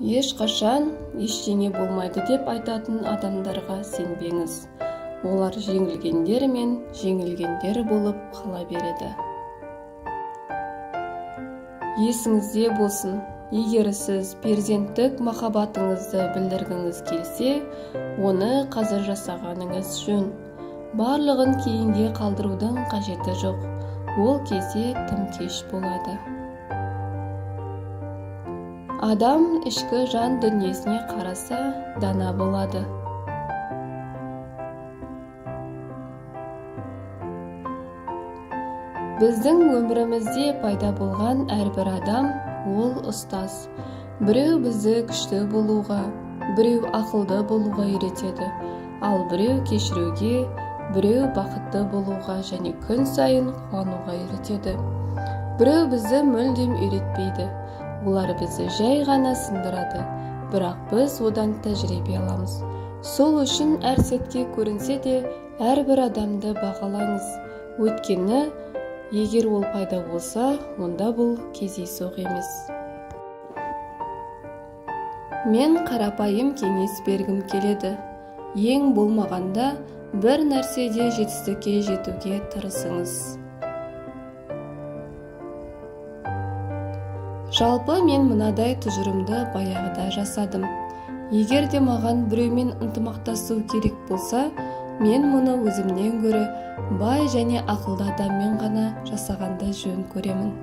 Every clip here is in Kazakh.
Ешқашан ештеңе болмайды деп айтатын адамдарға сенбеңіз. Олар жеңілгендер мен жеңілгендер болып қала береді. Есіңізде болсын, егер сіз перзенттік махаббатыңызды білдіргіңіз келсе, оны қазір жасағаныңыз жөн. Барлығын кейінге қалдырудың қажеті жоқ. Ол кезде тым кеш болады. Адам ішкі жан дүниесіне қараса, дана болады. Біздің өмірімізде пайда болған әрбір адам ол ұстаз. Біреу бізді күшті болуға, біреу ақылды болуға үйретеді, ал біреу кешіруге, біреу бақытты болуға және күн сайын қуануға үйретеді. Біреу бізді мүлдем үйретпейді. Олар бізді жай ғана сындырады, бірақ біз одан тәжірибе аламыз. Сол үшін әр сәтке көрінсе де әрбір адамды бағалаңыз. Өйткені егер ол пайда болса, онда бұл кездейсоқ емес. Мен қарапайым кеңес бергім келеді. Ең болмағанда бір нәрседе жетістікке жетуге тырысыңыз. Жалпы мен мынадай тұжырымды баяғыда жасадым. Егер де маған біреумен ынтымақтасу керек болса, мен мұны өзімнен гөрі бай және ақылды адаммен ғана жасағанды жөн көремін.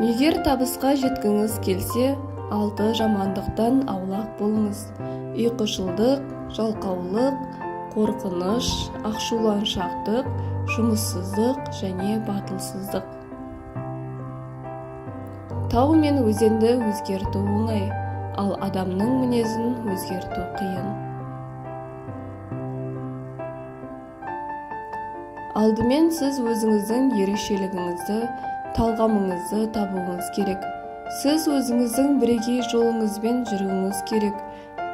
Егер табысқа жеткіңіз келсе, 6 жамандықтан аулақ болыңыз. Ұйқышылдық, жалқаулық, қорқыныш, ашуланшақтық, жұмыссыздық және батылсыздық. Тау мен өзенді өзгерту оңай, ал адамның мінезін өзгерту қиын. Алдымен сіз өзіңіздің ерекшелігіңізді, талғамыңызды табуыңыз керек. Сіз өзіңіздің бірегей жолыңызбен жүруіңіз керек.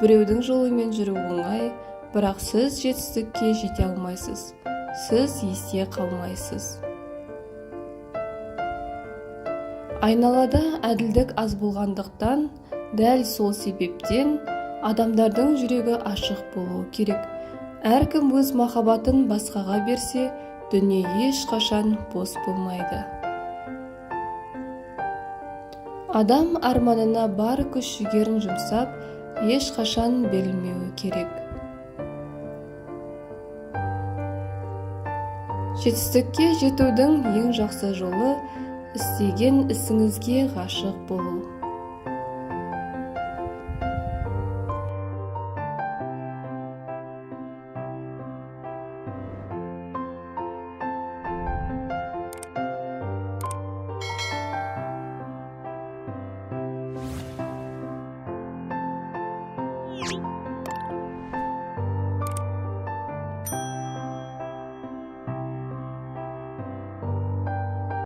Біреудің жолымен жүру оңай, бірақ сіз жетістікке жете алмайсыз. Сіз есте қалмайсыз. Айналада әділдік аз болғандықтан, дәл сол себептен адамдардың жүрегі ашық болуы керек. Әркім өз махаббатын басқаға берсе, дүние ешқашан бос болмайды. Адам арманына бар күш-жігерін жұмсап, ешқашан берілмеуі керек. Жетістікке жетудің ең жақсы жолы істеген ісіңізге ғашық болу.